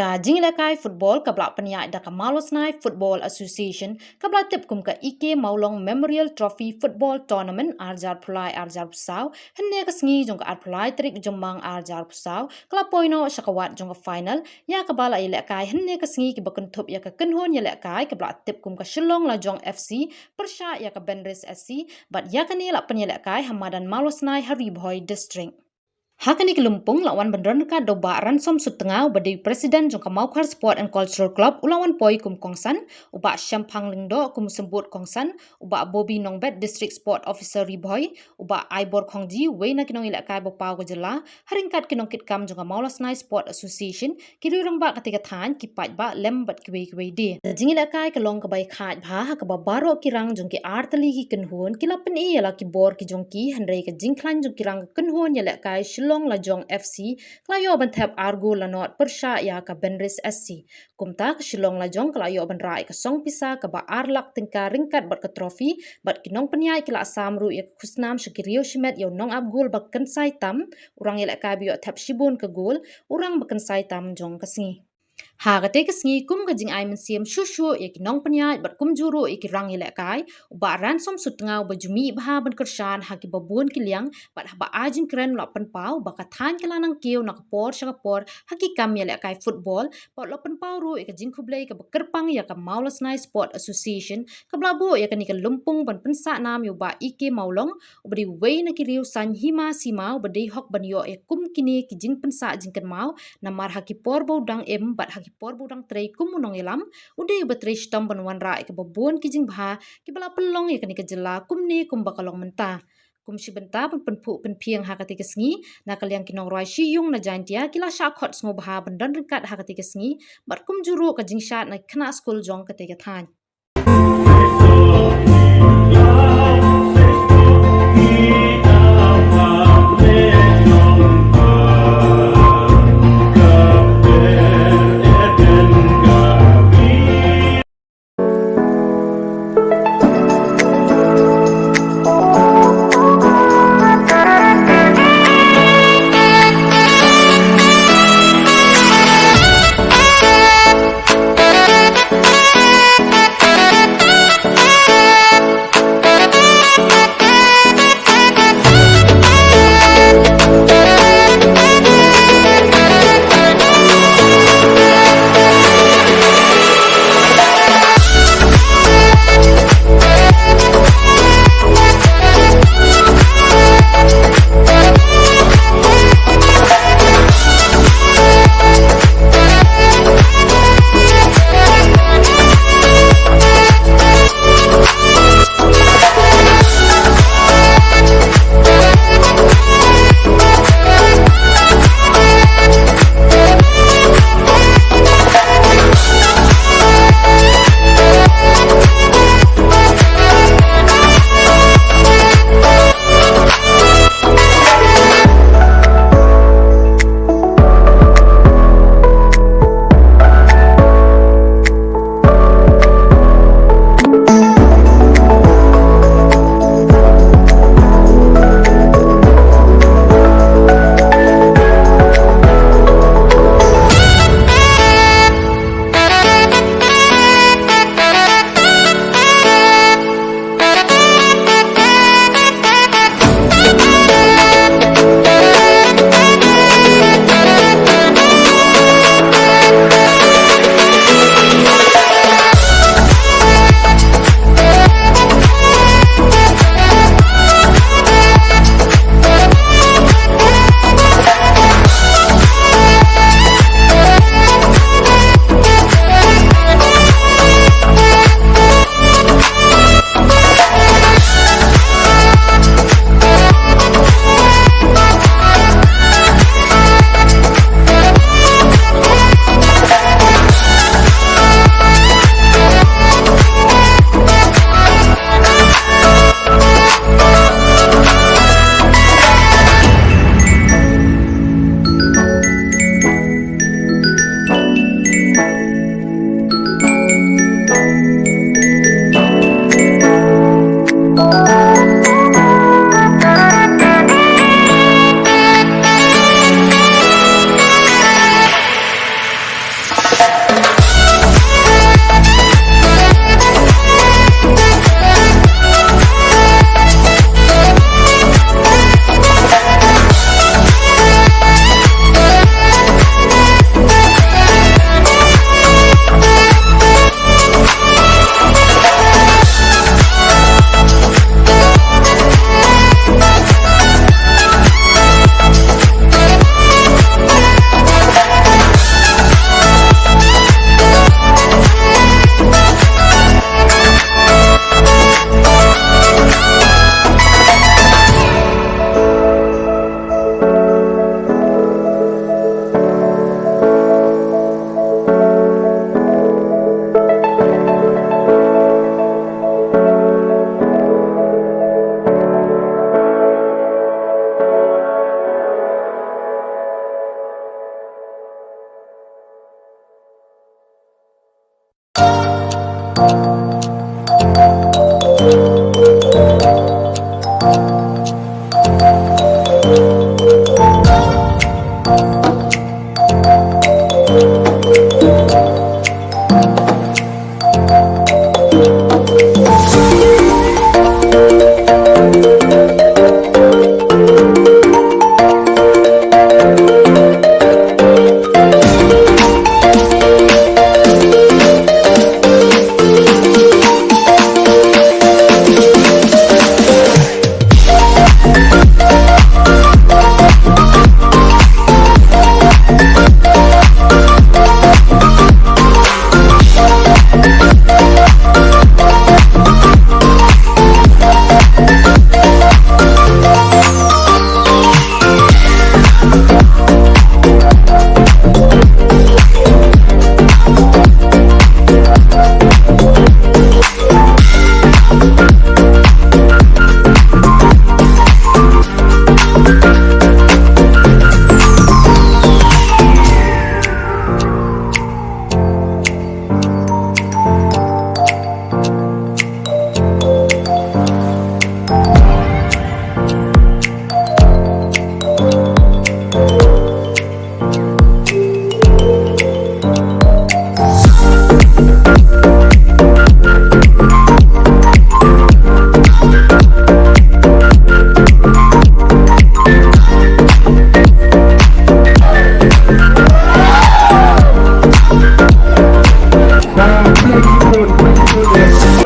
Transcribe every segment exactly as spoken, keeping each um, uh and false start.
Ka jingïalehkai football kaba la pynïaid da ka Mawlasnai Football Association, kaba la tip kum ka E K Mawlong Memorial Trophy Football Tournament ar hajar arphew lai ar hajar arphew saw, hynne ka sngi jong ka arphew lai tarik Jymmang ar hajar arphew saw, ka la poi noh sha ka wat jong ka final, ïa kaba la ïalehkai hynne ka sngi kiba kynthup ïa ka kynhun ïalehkai kaba la tip kum ka Shillong Lajong F C pyrshah ïa ka Benris S C, bad ïa kane la pynïalehkai ha madan Mawlasnai ha Ri Bhoi District. Ha kane ka lympung la wan ban don ryngkat da u Bah Ransom Sutnga uba dei u President jong ka Mawkhar Sport and Cultural Club, u la wan poi kum kongsan, u Bah Shemphang Lyngdoh kum u symbud kongsan, u Bah Bobby Nongbet, District Sport Officer Ri Bhoi, u Bah Aibor Khongji, uwei na ki nongïalehkai ba paw ka jylla, ha ryngkat ki nongkitkam jong ka Mawlasnai Sport Association, ki riew rangbah katei ka thaiñ, ki paidbah lem bad kiwei kiwei de. Ka jingïalehkai ka long kaba ïakhaid bha ha kaba baroh ki rang jong ki artylli ki kynhun ki la pyni ïa la ki bor ki jong ki, hynrei ka jingkhlaiñ jong ki rang ka kynhun ïalehkai Shillong Lajong F C ka la ïoh ban thep ar gol la nod pyrshah ïa ka Benris S C. Kumta ka Shillong Lajong ka la ïoh ban rah ïa ka song pisa kaba ar lak tyngka ryngkat bad ka trophy, bad ki nongpynïaid ki la sam ruh ïa ka khusnam sha ki riew shimet ïa u nongap gol ba kynsai tam, u rang ïalehkai ba ïoh thep shibun ka gol, u rang ba kynsai tam jong ka sngi. Ha katei ka sngi kum ka jingai mynsiem shuh shuh ïa ki nongpynïaid bad kumjuh ruh ïa ki rang ïalehkai, u Bah Ransom Sutnga uba ju mih bha ban kyrshan ha kiba bun ki liang, bad haba ai jingkren u la pynpaw ba ka thaiñ ka la nang kiew na ka por sha ka por ha ki kam ïalehkai football, bad u la pynpaw ruh ïa ka jingkhublei kaba kyrpang ïa ka Mawlasnai Sport Association kaba la buh ïa kane ka lympung ban pynsah nam ïa u Bah E K Mawlong, uba dei uwei na ki riew saiñ hima sima uba dei hok ban ïoh ïa kum kine ki jingpynsah jingkynmaw, namar ha ki por ba u dang im bad ha ki por ba u dang trei kum u nongïalam, u dei uba trei shitom ban wanrah ïa kaba bun ki jingbha kiba la pynlong ïa kane ka jylla kumne kumba ka long mynta. Kum shi bynta ban pynphuh pynphieng ha katei ka sngi, na ka liang ki nongrwai sha ïung na Jaintia ki la shah khot sngewbha ban don ryngkat ha katei ka sngi, bad kumjuh ruh ka jingshad na ki khynnah skul jong katei ka thaiñ.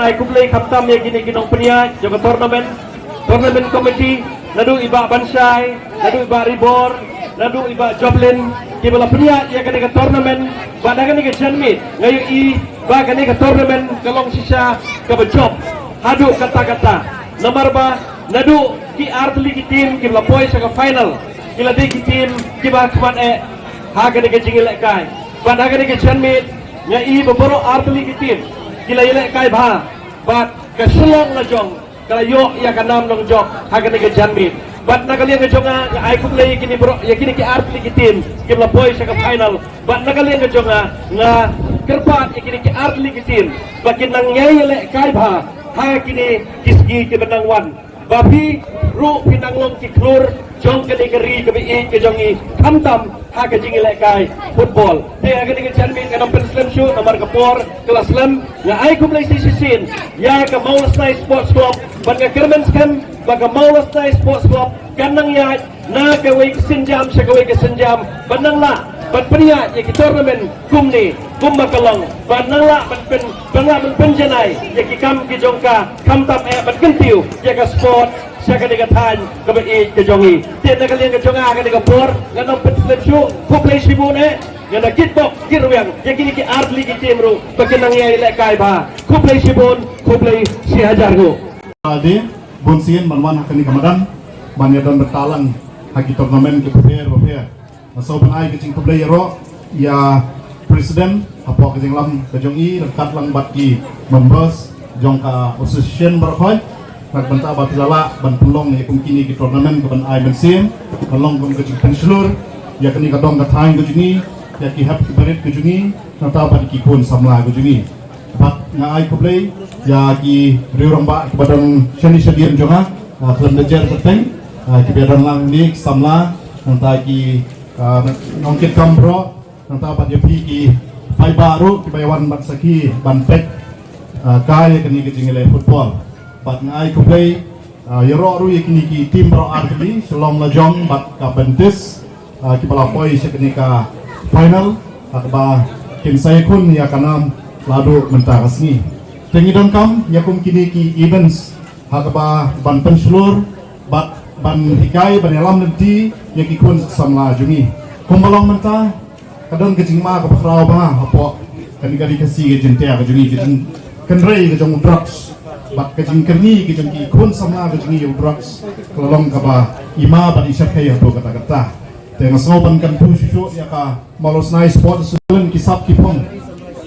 Ai khublei khamtam ïa kine ki nongpynïaid jong ka tournament, tournament committee, naduh i Bah Banshai, naduh i Bah Ribor, naduh i Bah Joplin, kiba la pynïaid ïa kane ka tournament, bad ha kane ka janmiet nga ïohi ba kane ka tournament ka long shisha kaba jop haduh katta katta. Namar ba naduh ki artylli ki team kiba la poi sha ka final, ki la dei ki team kiba khmat eh ha kane ka jingïalehkai. Bad ha kane ka janmiet nga i ba baroh artylli ki team ki la ïalehkai bha, bad ka Shillong la jong ka la ïoh ïa ka nam nongjop ha kane ka janmiet. Bad na ka liang ka jong nga, nga ai khublei ïa kine baroh, ïa kine ki artylli ki team kiba la poi sha ka final. Bad na ka liang ka jong nga, nga kyrpad ïa kine ki artylli ki team ba kin nang ïai ïalehkai bha ha kine ki sngi kiba nang wan, ba phi ruh phin nang long ki khlur jong kane ka ri kaba ïeit ka jong ngi, khamtam ha ka jingïalehkai football. Te ha kane ka janmiet ngan ym pynslem shuh namar ka por ka la slem. Nga ai khublei shisien ïa ka Mawlasnai Sports Club, bad nga kyrmen skhem ba ka Mawlasnai Sports Club kan nang ïaid na kawei ka sienjam sha kawei ka sienjam, ban nang lah ban pynïaid ïa ki tournament kumne kumba ka long, ban nang lah ban pyn, ban lah ban pynjanai ïa ki kam ki jong ka, khamtam eh ban kyntiew ïa ka sport sha kane ka thaiñ kaba ïeit ka jong ngi. Te na ka liang ka jong nga ha kane ka por ngan ym pynslem shuh, khublei shibun eh. Ngan da kitbok kitrwiang ïa kine ki artylli ki team ruh ba kin nang ïai lehkai bha. Khublei shibun, khublei shihajar nguh. Ade, bun sien ban wan ha kane ka madan ban ïadon bynta lang ha ki tournament kiba pher bapher. Nga sngewbha ban ai ka jingkhublei ïaroh ïa president hapoh ka jingïalam ka jong i, ryngkat lang bad ki members jong ka association baroh khoit. Bad bynta ba phi la lah ban pynlong ïa kum kine ki tournament kaban ai mynsiem, ban long kum ka jingpynshlur ïa kane ka dong ka thaiñ ka jong i, ïa ki hep ki barit ka jong i, nangta bad ki khun samla ka jong i. Bad nga ai khublei ïa ki riew rangbah kiba don shane shadien jong nga, ah, khlem da jer kyrteng, ah, kiba ïadon lang ne ki samla, nangta ki, ah, nongkitkam baroh, nangta bad ïa phi ki paidbah ruh kiba ïawan ban sakhi ban peit, ah, kai ïa kane ka jingïaleh football. Bad nga ai khublei, ah, ïaroh ruh ïa kine ki team baroh artylli, Shillong Lajong bad ka Bentis, ah, kiba la poi sha kane ka final, ah, kaba kin sa ïakhun ïa ka nam naduh mynta ka sngi. Te ngi donkam ïa kum kine ki events ha kaba ban pynshlur bad ban hikai ban ïalam lynti ïa ki khun samla jong ngi. Kumba long mynta, ka don ka jingma kaba khraw bha hapoh kane ka ri Khasi, ka jingtia ka jong ngi, ka jingkynrei ka jong u drugs bad ka jingkyrni ka jong ki khun samla ka jong ngi ïa u drugs ka la long kaba i ma bad i shyrkhei haduh katta katta. Te nga sngew ban kyntu shuh shuh ïa ka Mawlasnai Sports Association, ki sap ki phong.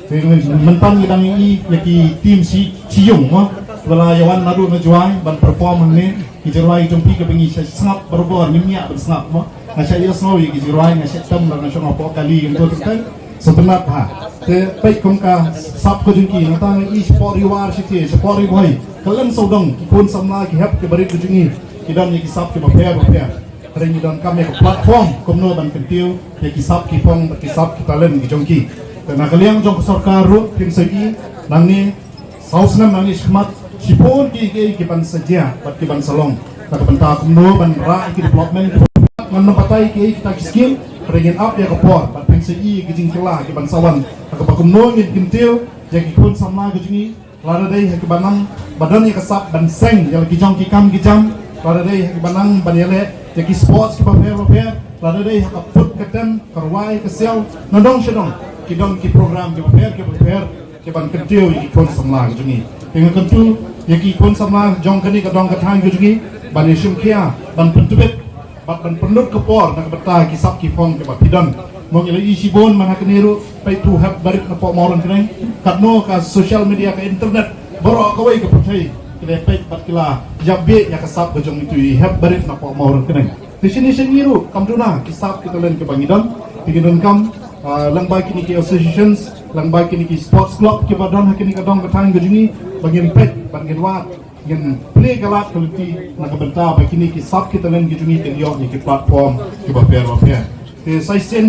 Te mynta ngi dang ïohi ïa ki team shi, shi ïung mo, ba la ïawan naduh na Jowai ban perform hangne. Ki jingrwai jong phi kiba ngi shait sngap barabor, ngim ñiah ban sngap mo. Nga shait ïohsngew ïa ki jingrwai, nga shait tem ba nga shong hapoh kali kyntu teng teng. Sngewtynnat bha. Te peit kum ka sap ka jong ki, nangta ngi shapoh Ri War shiti, shapoh Ri Bhoi, ka leng sawdong ki khun samla ki hep ki barit ka jong ngi ki don ïa ki sap kiba pher ba pher. Hynrei ngi donkam ïa ka platform kumno ban kyntiew ïa ki sap ki phong bad ki sap ki talent ki jong ki. Te na ka liang jong ka sorkar ruh phin sa ïohi nangne saw snem nangne shakhmat shibun ki ki ki ban sa jia bad ki ban sa long na ka bynta kumno ban rah ïa ki development ki ban batai ki kita ki skim. Hynrei ngin ap ïa ka por bad phin sa ïohi ki jingkylla ki ban sa wan. Na kaba kumno ngin kyntiew ïa ki khun samla ki jong ngi, lada dei ha kiba nang ba don ïa ka sap ban seng ïa la ki jong ki kam ki jam, lada dei ha kiba nang ban ïaleh ïa ki sports kiba pher ba pher, lada dei ha ka put ka tem, ka rwai ka siaw, nadong shadong ki don ki program kiba pher kiba pher ki ban kyntiew ïa ki khun samla ki jong ngi. Te nga kyntu ïa ki khun samla jong kane ka dong ka thaiñ ka jong ngi ban ïa shim khia, ban pyntbit bad ban pynlut ka por na ka bynta ki sap ki phong kiba phi don. Mo ngi la ïohi shibun man ha kane ruh, peit tu hep barit na poh Mawryngkneng, katno ka social media, ka internet, baroh kawei ka pyrthei ki la peit bad ki la ïap bieit ïa ka sap ka jong itu i hep barit na poh Mawryngkneng. Te shini shini ruh kam duna ki sap ki talent kiba ngi don, te ngi donkam, ah, lyngba kine ki associations, lyngba kine ki sports club kiba don ha kine ka dong ka thaiñ ka jong ngi, ba ngin peit bad ngin wad, ngin plie ka lad ka lynti na ka bynta ba kine ki sap ki talent ki jong ngi kin ïoh ïa ki platform kiba pher ba pher. Te sa shisien